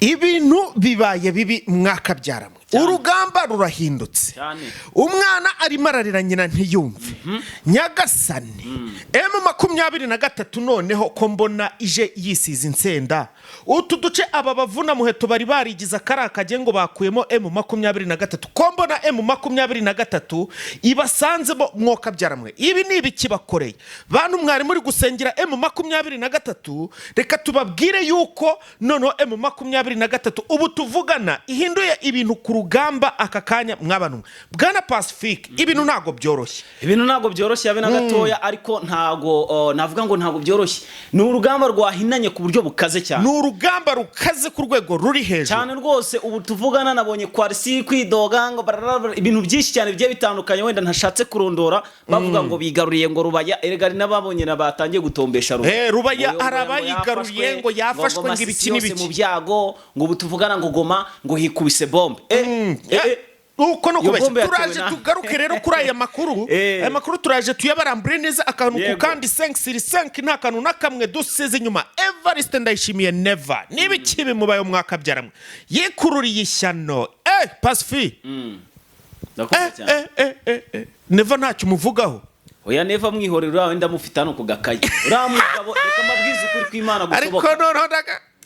Ibintu bibaye bibi, mwakabyaramwe. Cyane. Urugamba rurahindutse. Cyane. Umwana arimo ararira, nyina ntiyumve. Nyagasani, M23 noneho ko mbona ije yisize insenda, utu duce aba bavuna muheto bari barigize akari akajye ngo bakuyemo M23, ko mbona M23 ibasanzemo, mwokabyaramwe, ibi ni ibiki bakoreye? Bantu mwari muri gusengera M23, reka tubabwire yuko noneho M23 ubu tuvugana ihinduye ibintu ku rugamba aka kanya. Mwabantu, bwana Pacifique, ibintu ntabwo byoroshye. Ibintu ntabwo byoroshye habe na gatoya, ariko ntabwo navuga ngo ntabwo byoroshye, ni urugamba rwahinanye ku buryo bukaze cyane. Ni urugamba rukaze ku rwego ruri hejuru. Cyane rwose. Ubu tuvugana nabonye kwarisi kwidoga ngo bararara, ibintu byinshi cyane bigiye bitandukanye wenda ntashatse kurondora, bavuga ngo bigaruriye ngo Rubaya. Erega hari n'ababonye na batangiye gutombesha Rubaya. Rubaya Ngo hari ngo abayigaruriye, ngo yafashwe, ngo Masisi ibiki yose n'ibiki. mu byago, ngo ubu tuvugana ngo Goma ngo hikubise bombe. Uko no Iyo kubeshya bombe yatewe turaje tugaruke rero kuri aya makuru. Aya makuru turaje tuyabarambure neza akantu ku kandi, 5 sur 5, nta kantu na kamwe dusize inyuma. Evariste Ndayishimiye Neva, niba ikibi mubaye mwakabyaramwe, yikururiye ishyano. Pacifi. Ndakumva cyane. Neva ntacyo umuvugaho. Oya, Neva mwihorera, uriya wenda mufite hano ku gakayi, uriya mugabo, reka mbabwize ukuri kw'Imana ariko gushoboka. Noneho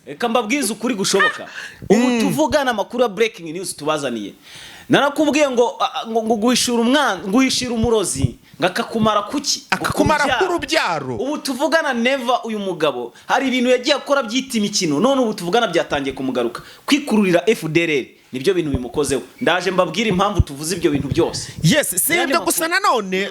Reka mbabwize ukuri gushoboka. Ubu tuvugana amakuru ya breaking news tubazaniye, narakubwiye ngo ngo guhishura umwana, guhishira umurozi ngo akakumara kuki? Ngo akakumara kubyara. K'urubyaro. Ubu tuvugana Neva, uyu mugabo hari ibintu yagiye akora byita imikino, none ubu tuvugana byatangiye kumugaruka. Kwikururira FDLR nibyo bintu bimukozeho. Ndaje mbabwire impamvu tuvuze ibyo bintu byose. Yes, si Yandi ibyo gusa. makuru. Nanone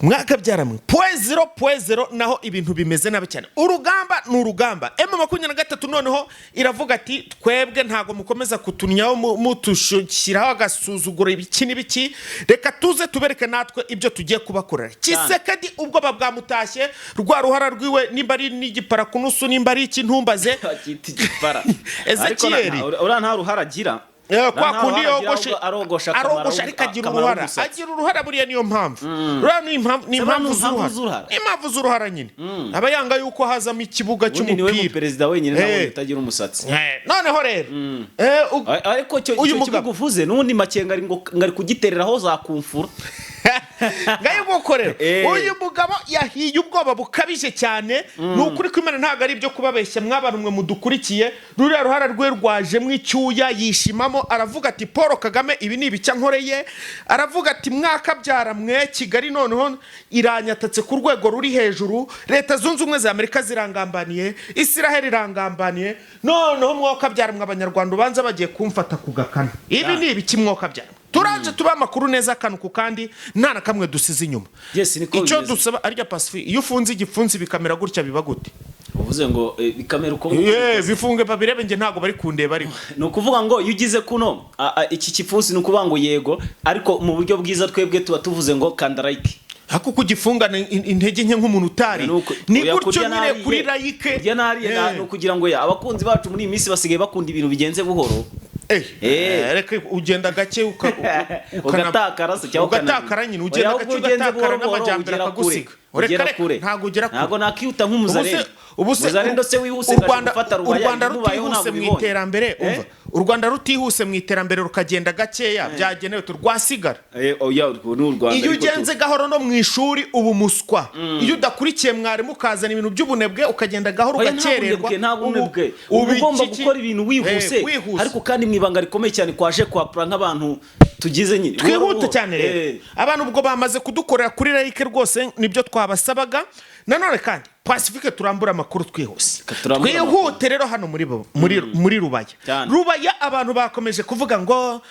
mwakabyaramwe, 0.0.0, naho ibintu bimeze nabi cyane. Urugamba ni urugamba. M23 noneho iravuga ati: "Twebwe ntabwo mukomeza kutunyaho, mutushyiraho agasuzuguro, ibiki n'ibiki, reka tuze tubereke natwe ibyo tugiye kubakorera." Tshisekedi ubwoba bwamutashye, rwa ruhara rwiwe, nimba ari n'igipara kunusu, nimba ari iki, ntumbaze. Bakita igipara. Ezekiel. Ariko uriya nta ruhara agira. Kwa Nta kundi ruhara agira, yogoshe. ahubwo arogosha akamara Arogosha ariko agira akamara uruhara. umusatsi. Agira uruhara buriya, niyo mpamvu ruriya ni impamvu, ni Se impamvu buriya ni impamvu z'uruhara. z'uruhara? Ni impamvu z'uruhara nyine, aba yanga yuko hazamo ikibuga Ubundi niwe cy'umupira. muperezida wenyine nabonye utagira umusatsi. Noneho rero Ariko icyo uyu icyo mugabo kibuga uvuze, n'ubundi Makenga ari ngo ari kugitereraho za kumfura. Ngayo nguko rero. Uyu mugabo yahiye ubwoba bukabije cyane. Ni ukuri kw'Imana, ntabwo ari ibyo kubabeshya. Mwabantu mwe mudukurikiye, ruriya ruhara rwe rwajemo icyuya, yishimamo, aravuga ati: "Paul Kagame, ibi ni ibicya nkoreye." Aravuga ati: "Mwakabyara mwe, Kigali noneho iranyatatse ku rwego ruri hejuru, Leta Zunze Ubumwe za Amerika zirangambaniye, Israheli irangambaniye, noneho mwakabyara mwe, Abanyarwanda ubanza bagiye kumfata ku gakana. Ibi ni ibiki, mwokabyara?" Turaje tuba amakuru neza akantu ku kandi, nta na kamwe dusize inyuma. Yes, niko Icyo bimeze. dusaba arya, Pacifique, iyo ufunze igipfunsi bikamera gutya, biba gute? Uvuze ngo bikamera uko? Ye, bifunge babirebe, njye ntabwo bari kundeba ariko. Ni ukuvuga ngo iyo ugize kuno iki kipfunsi, ni ukuvuga ngo yego, ariko mu buryo bwiza twebwe tuba tuvuze ngo kanda like. Ariko kugifungana intege nke nk'umuntu utari ni Oya, gutyo kurya nyine nariye. Kuri like. Kurya nariye ni ukugira ngo ya abakunzi bacu muri iyi minsi basigaye bakunda ibintu bigenze buhoro. Reka ugenda gake Ugatakara se cyangwa ugatakara nyine, ugenda Oya, gake, ahubwo ugenze ugatakara buhoro buhoro n'amajyambere ugera kure. akagusiga. Reka Ugera reka, kure. ntabwo ugera kure. Ntabwo nakihuta nk'umuzarendo. Ubu se Muzarendo se wihuse u ngaje Rwanda gufata u Rubaya, Rwanda ibimubayeho rutihuse ntabwo mu ubibonye. iterambere, Eh? umva, u Rwanda rutihuse mu iterambere rukagenda gakeya, byagenewe turwasigara. Oya, urwo ni u Rwanda. Iyo Ariko ugenze gahoro no mu ishuri uba umuswa. Iyo udakurikiye mwarimu, ukazana ibintu by'ubunebwe, ukagenda gahoro, Oya, nta ugakererwa. bunebwe, nta bunebwe. Ubu Uba ugomba gukora ibintu wihuse. Wihuse. Ariko kandi mu ibanga rikomeye cyane, kwaje kwapura nk'abantu tugize nyine buhoro Twihute buhoro. cyane rero. Abantu ubwo bamaze kudukorera kuri like rwose, nibyo twabasabaga. Nanone kandi, Pacifique, turambura amakuru twihuse. Reka turambure. Twihute rero hano muri Rubaya. Cyane. Rubaya abantu bakomeje kuvuga ngo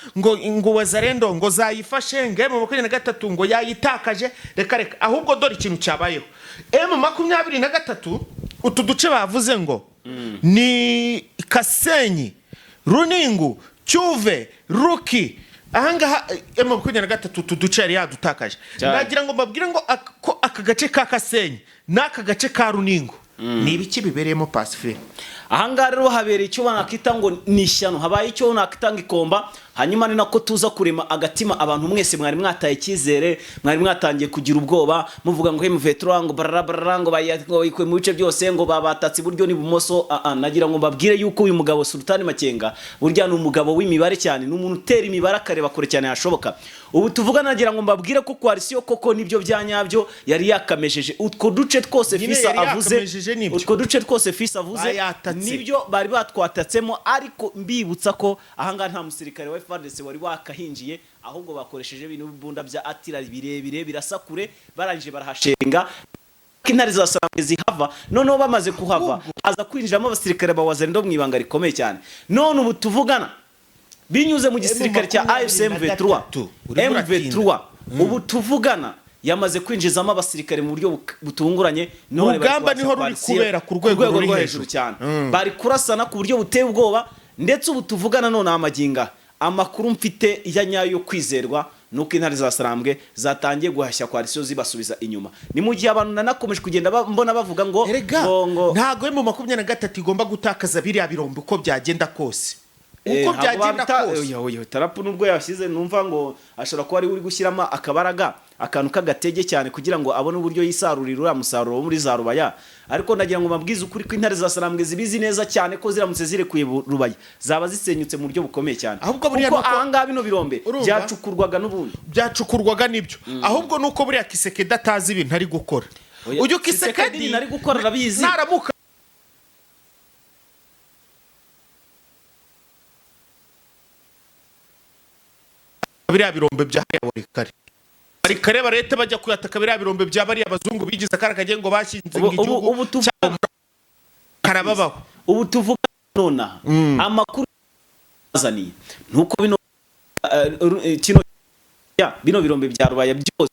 Wazalendo ngo zayifashe, ngo M23 ngo yayitakaje. Reka reka, ahubwo dore ikintu cyabayeho. M23, utu duce bavuze ngo ni Kasenyi, Runingu, Cyuve, Ruki, ahangaha M23 utu duce yari yadutakaje. Cyane. Ndagira ngo mbabwire ngo ko aka gace ka Kasenyi n'aka gace ka Runingu ni ibiki bibereyemo, Pacifique? Ahangaha rero habereye icyo nakita ngo ni ishyano, habaye icyo nakita ngo ikomba. Hanyuma ni nako tuza kurema agatima abantu mwese mwari mwataye icyizere, mwari mwatangiye kugira ubwoba, muvuga ngo M23 ngo barara barara, ngo bayikuye mu bice byose, ngo babatatse iburyo n'ibumoso. Nagira ngo mbabwire yuko uyu mugabo Sultani Makenga burya ni umugabo w'imibare cyane, ni umuntu utera imibare akareba kure cyane hashoboka. Ubu tuvugana nagira ngo mbabwire ko coalition koko nibyo bya nyabyo yari yakamejeje utwo duce twose Nyine Fisa yari avuze, yakamejeje nibyo. utwo duce twose Fisa avuze Bayatatse. nibyo bari batwatatsemo. Ariko mbibutsa ko ahangaha nta musirikare wa FARDC wari wakahinjiye, ahubwo bakoresheje ibintu bibunda bya atira birebire birasa kure, barangije barahashenga intare za Sarambwe zihava. Noneho bamaze kuhava haza kwinjiramo abasirikare ba Wazalendo mu ibanga rikomeye cyane. None ubu tuvugana binyuze mu gisirikare cya AFC M23, Urimo uratinda. M23 ubu tuvugana yamaze kwinjizamo abasirikare mu buryo butunguranye. None bari Urugamba kurasa niho ruri coalition kubera ku rwego ruri rwo hejuru. hejuru cyane, bari kurasana ku buryo buteye ubwoba. Ndetse ubu tuvugana none amaginga amakuru mfite ya nyayo yo kwizerwa nuko intare za Sarambwe zatangiye guhashya coalition zibasubiza inyuma. Ni mu gihe abantu nanakomeje kugenda mbona bavuga ngo Erega ngo ngo ntago M23 igomba gutakaza biriya birombe uko byagenda kose, uko ntabwo byagenda kose. Oya, oya, tarapu nubwo yashyize numva ngo ashobora kuba ari we uri gushyiramo akabaraga, akantu k'agatege cyane, kugira ngo abone uburyo yisarurira uriya musaruro wo muri za Rubaya. Ariko ndagira ngo mbabwize ukuri ko intare za Sarambwe zibizi neza cyane ko ziramutse zirekuye Rubaya zaba zisenyutse mu buryo bukomeye cyane. Ahubwo buriya kuko nuko- ahangaha bino birombe Urumva? byacukurwaga n'ubundi. Byacukurwaga nibyo, ahubwo nuko buriya Kisekedi atazi ibintu ari gukora. Oya, Uyu Tshisekedi Kisekedi ibintu ari gukora arabizi. Naramuka biriya birombe bya kare kare barete bajya kuyataka, biriya birombe bya bariya bazungu bigize akara kagiye ngo bashinze igihugu Ubu tuvuga karababaho. Ubu tuvuga nonaha amakuru azaniye nuko bino kino ya bino birombe bya Rubaya byose,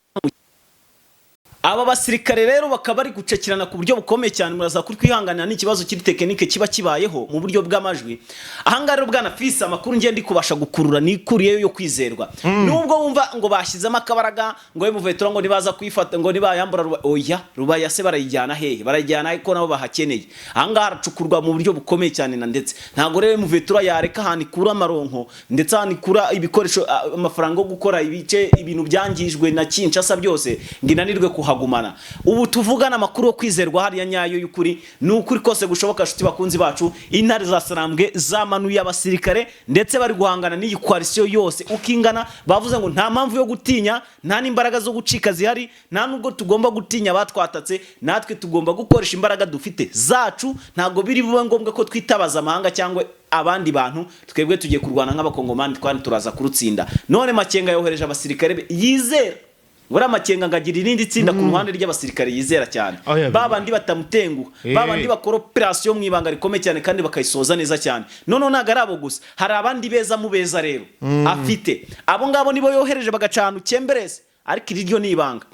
aba basirikare rero bakaba bari gucakirana ku buryo bukomeye cyane. Muraza kuri kwihanganira n'ikibazo kiri tekinike kiba kibayeho mu buryo bw'amajwi. Ahangaha rero bwana Fisi, amakuru ngiye ndi kubasha gukurura nikuriyeyo yo kwizerwa, nubwo wumva ngo bashyizemo akabaraga ngo M23 ngo nibaza kuyifata ngo nibayambura oya, Rubaya se barayijyana hehe? Barayijyana he ko nabo bahakeneye? Ahangaha haracukurwa mu buryo bukomeye cyane, na ndetse ntabwo rero M23 yareka ahantu ikura amaronko, ndetse ahantu ikura ibikoresho, amafaranga yo gukora ibice ibintu byangijwe na Kinshasa byose, ngo inanirwe kuhagumana. Ubu tuvugana amakuru yo kwizerwa hariya nyayo y'ukuri ni ukuri kose gushoboka. Nshuti bakunzi bacu, intare za Sarambwe zamanuye abasirikare, ndetse bari guhangana n'iyi coalition yose uko ingana. Bavuze ngo nta mpamvu yo gutinya, nta n'imbaraga zo gucika zihari, nta nubwo tugomba gutinya abatwatatse, natwe tugomba gukoresha imbaraga dufite zacu. Ntabwo biri bube ngombwa ko twitabaza amahanga cyangwa abandi bantu, twebwe tugiye kurwana nk'abakongomani kandi turaza kurutsinda. None Makenga yohereje abasirikare be yizera. Buriya Makenga ngagira irindi tsinda ku ruhande ry'abasirikare yizera cyane, Oya, ba bandi batamutenguha, ba bandi bakora operasiyo mu ibanga rikomeye cyane kandi bakayisoza neza cyane. Noneho ntabwo ari abo gusa, hari abandi beza mu beza rero afite. Abo ngabo nibo yohereje bagacana ukembereze, ariko iri ryo ni ibanga,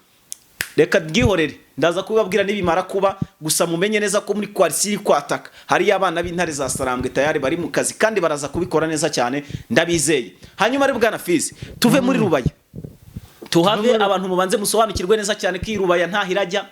reka ryihorere, ndaza kubibabwira nibimara kuba. Gusa mumenye neza ko muri coalition iri kwataka hariyo abana b'intare za Sarambwe tayari bari mu kazi kandi baraza kubikora neza cyane, ndabizeye. Hanyuma ari bwana Fizi, tuve muri Rubaya tuhave, abantu mubanze musobanukirwe neza cyane ko iyi Rubaya ntaho irajya,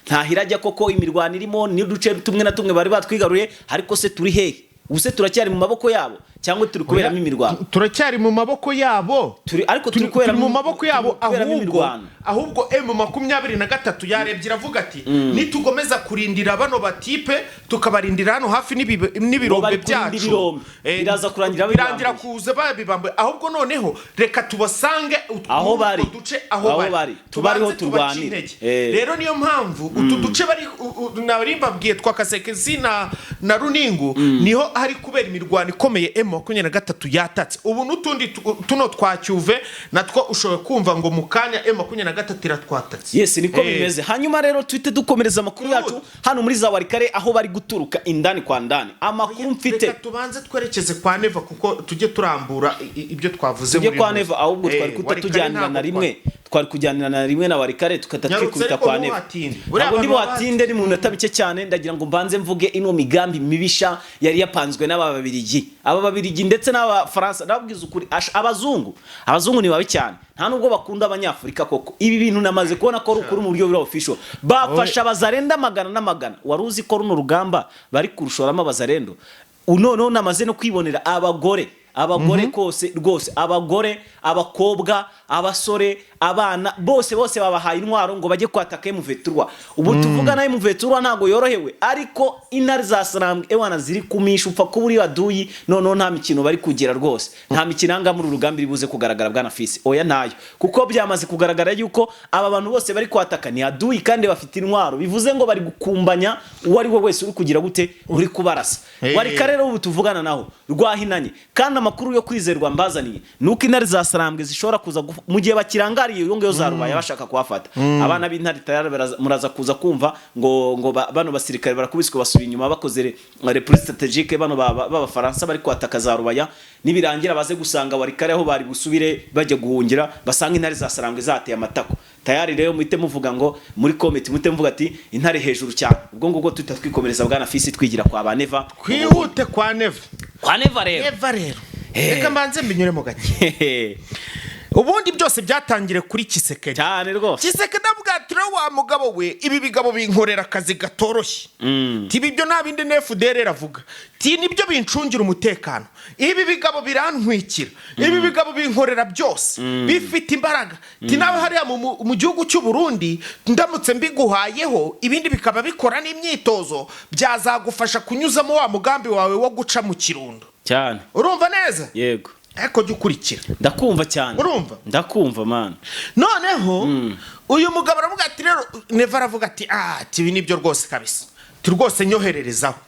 ntaho irajya koko. Imirwano irimo n'uduce tumwe na tumwe bari batwigaruye, ariko se turi hehe? Ubu se turacyari mu maboko yabo cyangwa turi kuberamo imirwano? Turacyari mu maboko yabo. Turi, ariko turi turi kuberamo mu maboko yabo. Turi kuberamo Ahubwo imirwano. ahubwo M23 yarebye iravuga ati nitugomeza kurindira bano batipe, tukabarindira hano hafi n'ibirombe Ngo bari kurinda byacu, ibirombe. Biraza kurangira birangira babibambuye. kuza babibambuye. Ahubwo noneho reka tubasange Aho muri bari. utwo duce aho Aho bari, bari. Tubariho tubanze tubace turwanire. intege. Rero niyo mpamvu utu duce bari nari mbabwiye twa Kasekezi na Runingu niho hari kubera imirwano ikomeye M23 yatatse ubu, n'utundi tuno twa Cyuve natwo ushobora kumva ngo mu kanya M23 iratwatatse. Yes, niko bimeze. Hanyuma rero tuhite dukomereza amakuru yacu hano muri za Warikare aho bari guturuka indani kwa ndani. Amakuru mfite Reka tubanze twerekeze kwa Neva kuko tujye turambura ibyo twavuze tujye muri kwa ino. Neva, ahubwo twari Warikare kutatujyanira ntabwo na rimwe, twari kujyanira na rimwe na Warikare tukata Nyarutse twikubita ariko kwa Neva. ntuhatinde. Buriya Ntabwo ndi abantu baba buhatinde, ni mu minota mike cyane. Ndagira ngo mbanze mvuge ino migambi mibisha yari yapanzwe n'aba Babirigi, aba Babirigi ndetse n'Abafaransa. Ndababwiza ukuri, abazungu ni babi cyane, nta nubwo bakunda Abanyafurika koko. Ibi bintu namaze kubona ko ari ukuri mu buryo buri official. Bafashe abazarenda magana n'amagana. Wari uzi ko runo rugamba bari kurushoramo abazarendo? Noneho namaze no kwibonera abagore Abagore kose rwose, abagore, abakobwa, abasore, abana, bose bose babahaye intwaro ngo bajye kwataka M23. Ubu tuvugana M23 ntabwo yorohewe, ariko intare za Sarambwe ewana ziri kumisha, upfa kuba uri aduyi. Noneho nta mikino bari kugira rwose, nta mikino aha ngaha muri uru rugamba iri buze kugaragara, bwana Fisi. Oya, ntayo, kuko byamaze kugaragara yuko aba bantu bose bari kwataka ni aduyi kandi bafite intwaro, bivuze ngo bari gukumbanya uwo ari we wese uri kugira gute, uri kubarasa. Warika rero ubu tuvugana naho rwahinanye, kandi amakuru yo kwizerwa mbazaniye ni uko intare za Sarambwe zishobora kuza mu gihe bakirangariye iyo ngiyo za Rubaya bashaka kuhafata. Abana b'intare tayari muraza kuza kumva ngo bano basirikare barakubiswe, basubira inyuma, bakoze repli stratégique. Bano b'Abafaransa bari kwataka za Rubaya, nibirangira baze gusanga Warikare aho bari busubire bajya guhungira, basanga intare za Sarambwe zateye amatako tayari. Rero muhite muvuga ngo muri comment, muhite muvuga ati intare hejuru cyane. Ubwo ngubwo tuhita twikomereza, bwana Fisi, twigira kwa ba Neva. Twihute kwa Neva. Kwa Neva rero. Neva rero, reka mbanze mbinyuremo gake. Ubundi byose byatangiriye kuri Tshisekedi. Cyane rwose. Tshisekedi avuga ati: "Rero wa mugabo we, ibi bigabo binkorera akazi gatoroshye." Tibi ibyo nta bindi FDLR avuga, ti nibyo bincungira umutekano, ibi bigabo birantwikira, ibi bigabo binkorera byose, bifite imbaraga. Ti nawe hariya mu gihugu cy'u Burundi, ndamutse mbiguhayeho ibindi bikaba bikora n'imyitozo, byazagufasha kunyuzamo wa mugambi wawe wo guca mu Kirundo. Cyane. Urumva neza? Yego. Ariko jya ukurikira. Ndakumva cyane. Urumva? Ndakumva, man. Noneho uyu mugabo aravuga ati rero, Neva aravuga ati: "Ah, ibi nibyo rwose kabisa." Ti rwose nyohererezaho.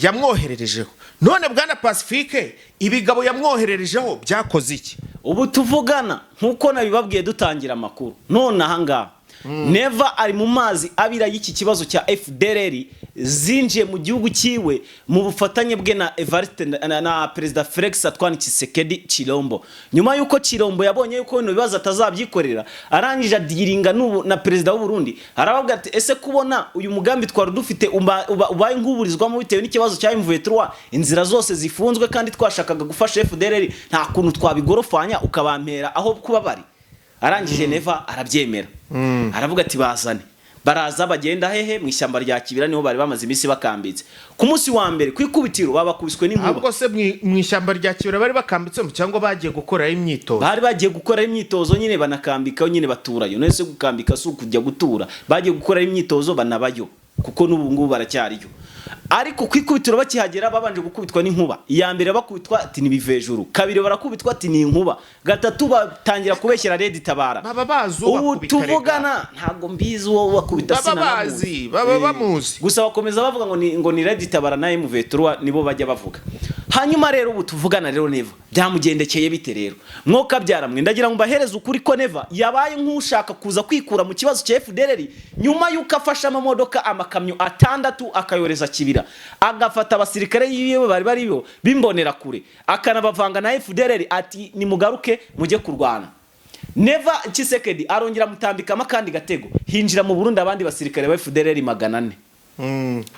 Yamwohererejeho. None bwana Pacifique, ibigabo yamwohererejeho byakoze iki? Ubu tuvugana, nk'uko nabibabwiye dutangira amakuru, none ahangaha Neva ari mu mazi abira y'iki kibazo cya FDLR zinjiye mu gihugu cyiwe mu bufatanye bwe na Evariste na Perezida Felix Antoine Tshisekedi Chilombo. Nyuma y'uko Chilombo yabonye yuko bino bibazo atazabyikorera, arangije adiringa n'ubu na Perezida w'u Burundi, arababwira ati: "Ese kubona uyu mugambi twari dufite ubaye nk'uburizwamo bitewe n'ikibazo cya M23, inzira zose zifunzwe kandi twashakaga gufasha FDLR, nta kuntu twabigorofanya ukabampera aho kuba bari?" Arangije Neva arabyemera, aravuga ati: "Bazane." Baraza, bagenda hehe? Mu ishyamba rya Kibira, niho bari bamaze iminsi bakambitse. Ku munsi wa mbere ku ikubitiro babakubiswe n'inkuba. Ahubwo se mu ishyamba rya Kibira bari bakambitsemo cyangwa bagiye gukorayo imyitozo? Bari bagiye gukora imyitozo nyine, banakambikaho nyine, baturayo. None se gukambika si ukujya gutura? Bagiye gukora imyitozo banabayo, kuko n'ubu ngubu baracyariyo. Ariko ku ikubitiro bakihagera babanje gukubitwa n'inkuba. Iya mbere bakubitwa ati ni bivejuru, kabiri barakubitwa ati ni inkuba, gatatu batangira kubeshyera Red Tabara. Baba bazi Ubu ubakubita rega. tuvugana ntabwo mbizi uwo bakubita. Baba Sinanamuzi. bazi, baba bamuzi. Gusa bakomeza bavuga ngo ni Red Tabara na M23, nibo bajya bavuga. Hanyuma rero ubu tuvugana rero Neva byamugendekeye bite rero? Mwoka byaramwe, ndagira ngo mbahereze ukuri ko Neva yabaye nk'ushaka kuza kwikura mu kibazo cya FDLR nyuma y'uko afashe amamodoka, amakamyo atandatu, akayoreza Kibira, agafata abasirikare yiwe bari bariyo bimbonera kure, akanabavanga na FDLR, ati: "Nimugaruke mujye kurwana." Neva Tshisekedi arongera amutambikamo akandi gatego, hinjira mu Burundi abandi basirikare ba FDLR 400.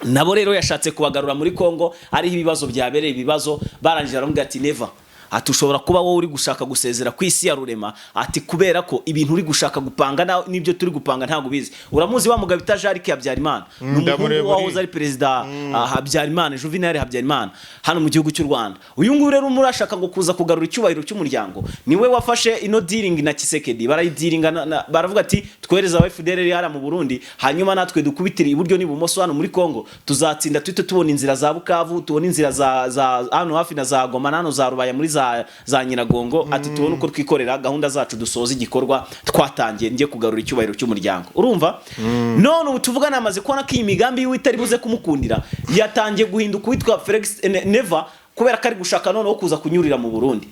Nabo rero yashatse kubagarura muri Kongo, ariho ibibazo byabereye ibibazo. Barangije baramubwira ati: "Neva," ati, "ushobora kuba wowe uri gushaka gusezera ku isi ya rurema," ati, "kubera ko ibintu uri gushaka gupanga n'ibyo turi gupanga ntabwo ubizi." Uramuzi wa mugabo bita Jean Luc Habyarimana? Ni umuhungu Ndamureba. wahoze ari perezida Habyarimana, Juvenal Habyarimana, hano mu gihugu cy'u Rwanda. Uyu nguyu rero murashaka ngo kuza kugarura icyubahiro cy'umuryango, niwe wafashe ino dealing na Tshisekedi. Barayidiringa baravuga ati: "Twohereza aba FDLR hariya mu Burundi, hanyuma natwe dukubitire iburyo n'ibumoso hano muri Kongo, tuzatsinda, tuhite tubona inzira za Bukavu, tubona inzira za hano hafi na za Goma na hano za Rubaya muri za Nyiragongo," ati, "tubone uko twikorera gahunda zacu, dusoza igikorwa twatangiye, njye kugarura icyubahiro cy'umuryango." Urumva, none ubu tuvugana amaze kubona ko iyi migambi yiwe itari buze kumukundira, yatangiye guhinduka uwitwa Felix Neva, kubera ko ari gushaka noneho kuza kunyurira mu Burundi.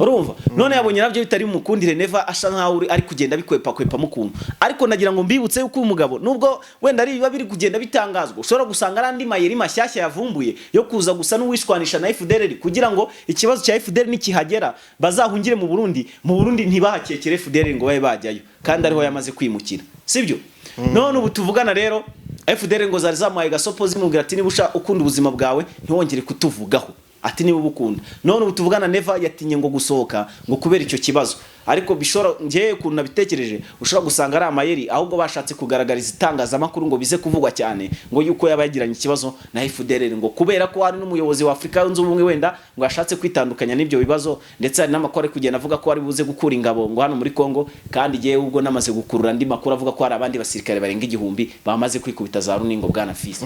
Urumva, none yabonye nabyo bitari bumukundire. Neva asa nkaho ari kugenda bikwepa kwepamo ukuntu. Ariko nagira ngo mbibutse yuko uyu mugabo, nubwo wenda ari biba biri kugenda bitangazwa, ushobora gusanga ari andi mayeri mashyashya yavumbuye yo kuza gusa n'uwishwanisha na FDLR, kugira ngo ikibazo cya FDLR nikihagera bazahungire mu Burundi, mu Burundi ntibahakekere FDLR ngo babe bajyayo, kandi ariho yamaze kwimukira, sibyo? None ubu tuvugana rero FDLR ngo zari zamuhaye gasopo, zimubwira ati: "Niba ukunda ubuzima bwawe, ntiwongere kutuvugaho," ati, "niba ubukunda." None ubu tuvugana Neva yatinye ngo gusohoka ngo kubera icyo kibazo. Ariko bishobora, njyewe ukuntu nabitekereje, ushobora gusanga ari amayeri, ahubwo bashatse kugaragariza itangazamakuru ngo bize kuvugwa cyane ngo yuko yaba yagiranye ikibazo na FDLR, ngo kubera ko hari n'umuyobozi wa Afurika Yunze Ubumwe wenda ngo yashatse kwitandukanya n'ibyo bibazo. Ndetse hari n'amakuru ari kugenda avuga ko ari buze gukura ingabo ngo hano muri Kongo. Kandi jyewe ubwo namaze gukurura andi makuru avuga ko hari abandi basirikare barenga 1000 bamaze kwikubita za Runingo, bwana Fisi.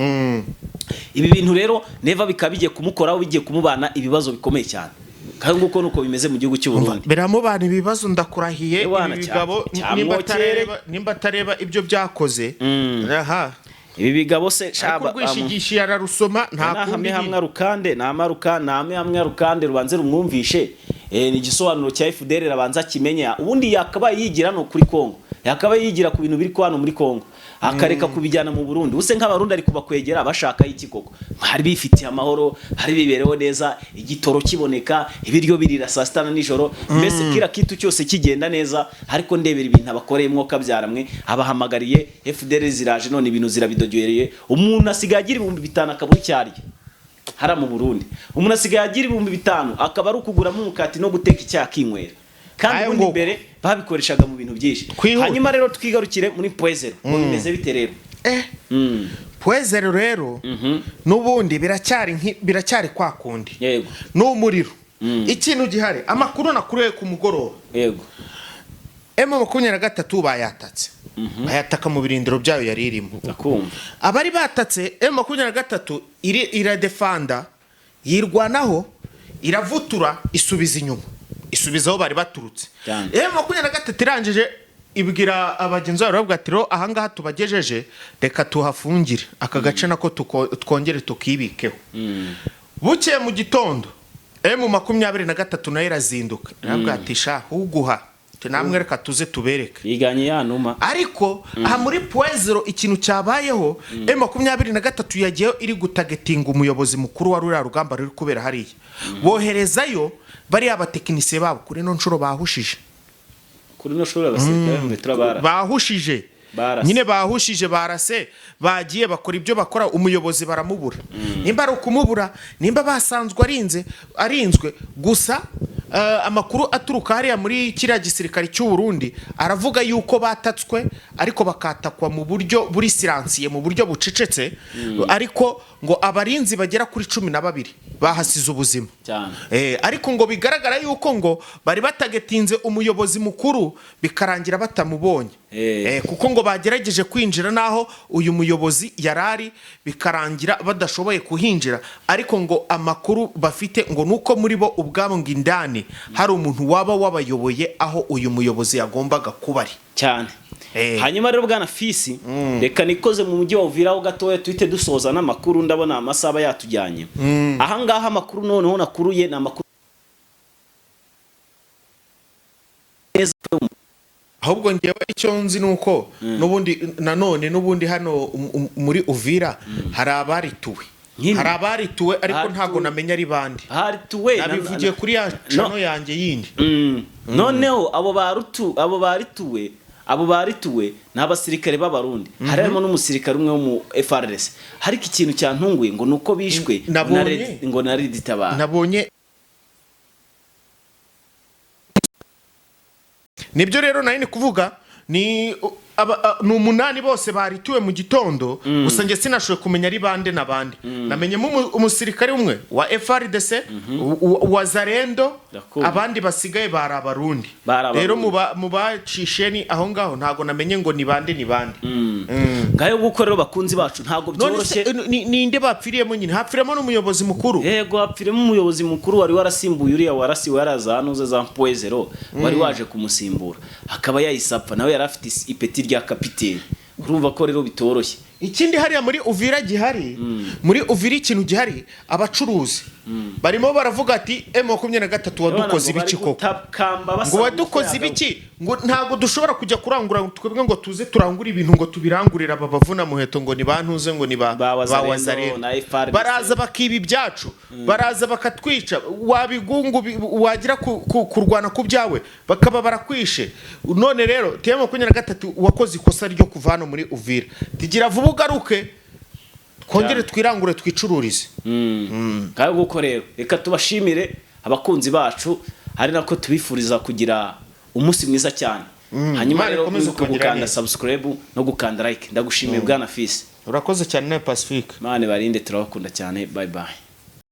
Ibi bintu rero Neva bikaba bigiye kumukoraho, bigiye kumubana ibibazo bikomeye cyane. Kandi nguko nuko bimeze mu gihugu cy'u Burundi. Biramubana ibibazo, ndakurahiye. Ewana, ibi bigabo cyamwokere. Nimba atareba ibyo byakoze, aha. Ibi bigabo se Ariko shaba urwishigishiye ararusoma, nta nahame kundi. Hamwe arukande namaruka name hamwe arukande rubanze rumwumvishe. Ni igisobanuro cya FDL abanza akimenya. Ubundi yakabaye yigira no kuri Kongo, yakabaye yigira ku bintu biri ko hano muri Kongo, akareka kubijyana mu Burundi. Use nk'Abarundi ari kubakwegera bashaka iki koko? Hari bifitiye amahoro, hari bibereho neza, igitoro kiboneka, ibiryo birira saa sita na nijoro, mbese kira kitu cyose kigenda neza. Ariko ndebera ibintu abakoreye, mwoka byaramwe, abahamagariye FDL ziraje, none ibintu zirabidogereye. Umuntu asigaye agira 5000 akabura icyo arya. Hara mu Burundi umuntu asigaye agira 5000 akaba ari ukuguramo umukati no guteka icyayi akinywera, kandi Ayo ubundi nguko. mbere babikoreshaga mu bintu byinshi. Twihute. Hanyuma rero twigarukire muri Point Zéro, ngo bimeze bite rero? Point Zéro rero n'ubundi biracyari kwa kundi. Ni umuriro. Ikintu gihari, amakuru nakuriye ku mugoroba, M23 bayatatse, bayataka mu birindiro byayo yari irimo. Ndakumva. Abari batatse M23 iradefanda, yirwanaho, iravutura, isubiza inyuma, isubiza aho bari baturutse. Cyane. M23 irangije ibwira abagenzi bayo, baravuga ati: "Rero ahangaha tubagejeje, reka tuhafungire aka gace nako twongere tukibikeho." Bukeye mu gitondo M23 nayo irazinduka, iravuga ati: "Sha uguha namwe, reka tuze tubereke." Yiganye ya numa. Ariko aha muri Point Zéro ikintu cyabayeho, M23 yagiyeyo iri gutagetinga umuyobozi mukuru wa ruriya rugamba ruri kubera hariya. Boherezayo bariya batekinisiye babo. Kuri ino nshuro bahushije. Kuri no shuri abasirikare mu turabara. Bahushije. Barase. Nyine bahushije, barase, bagiye bakora ibyo bakora, umuyobozi baramubura. Nimba ari ukumubura, nimba basanzwe arinzwe gusa, amakuru aturuka hariya muri kiriya gisirikare cy'u Burundi aravuga yuko batatswe, ariko bakatakwa mu buryo buri silencieux, mu buryo bucecetse, ariko ngo abarinzi bagera kuri 12 bahasize ubuzima. Cyane. Ariko ngo bigaragara yuko ngo bari batagetinze umuyobozi mukuru, bikarangira batamubonye. Kuko ngo bagerageje kwinjira n'aho uyu muyobozi yarari, bikarangira badashoboye kuhinjira. Ariko ngo amakuru bafite ngo nuko muri bo ubwabo ngo indani hari umuntu waba wabayoboye aho uyu muyobozi yagombaga kuba ari. Cyane. Hanyuma rero bwana Fisi, reka nikoze mu mujyi wa Uvira ho gatoya, tuhite dusoza n'amakuru. Ndabona amasaha yatujyanye. Ahangaha amakuru noneho nakuruye ni amakuru neza. Ahubwo ngewe icyo nzi ni uko n'ubundi nanone n'ubundi hano muri Uvira hari abarituwe. Nyine. Hari abarituwe, ariko Harituwe. ntabwo namenya ari bande. Harituwe. Nabivugiye kuri ya channel yanjye yindi. Noneho abo barituwe ni abasirikare b'Abarundi, hari harimo n'umusirikare umwe wo mu FARDC. Ariko ikintu cyantunguye ngo ni uko bishwe na ngo na Red Tabara. Nabonye nibyo rero nari ni kuvuga ni umunani bose barituwe mu gitondo. Gusa njye sinashoboye kumenya ari bande na bande. Namenyemo umusirikare umwe wa FARDC, wa Zarendo. Ndakumva. Abandi basigaye bari Abarundi. Bari Abarundi. Rero mu bacisheni aho ngaho ntago namenye ngo ni bande ni bande. Ngayo nguko rero bakunzi bacu, ntabwo None se, byoroshye. ninde bapfiriyemo nyine? Hapfiriyemo n'umuyobozi mukuru. Yego, hapfiremo umuyobozi mukuru wari warasimbuye uriya warasiwe yaraza hano za Point Zéro, wari waje kumusimbura, akaba yahise apfa. Nawe yari afite ipeti rya kapiteni. Urumva ko rero bitoroshye. Ikindi hariya muri Uvira gihari, muri Uvira ikintu gihari, abacuruzi barimo baravuga ati: "M23 wadukoze ibiki koko?" Ngo wadukoze ibiki? Ngo ntabwo dushobora kujya kurangura twebwe, ngo tuze turangure ibintu, ngo tubirangurire aba bavuna muheto, ngo ni bantuze, ngo ni ba Ba Wazalendo ba Wazalendo. na FARDC. Baraza bakiba ibyacu, baraza bakatwica, wabigungu wagira kurwana ku byawe bakaba barakwishe. None rero M23 wakoze ikosa ryo kuva hano muri Uvira, tigira vuba ugaruke twongere twirangure, twicururize. Ngayo nguko rero, reka tubashimire abakunzi bacu, ari nako tubifuriza kugira Umunsi mwiza cyane. Hanyuma Imana rero ikomeze mwibuke kubagira gukanda neza. subscribe no gukanda like. Ndagushimiye, bwana Fisi. Urakoze cyane nawe, Pacifique. Imana ibarinde, turabakunda cyane. Bye bye.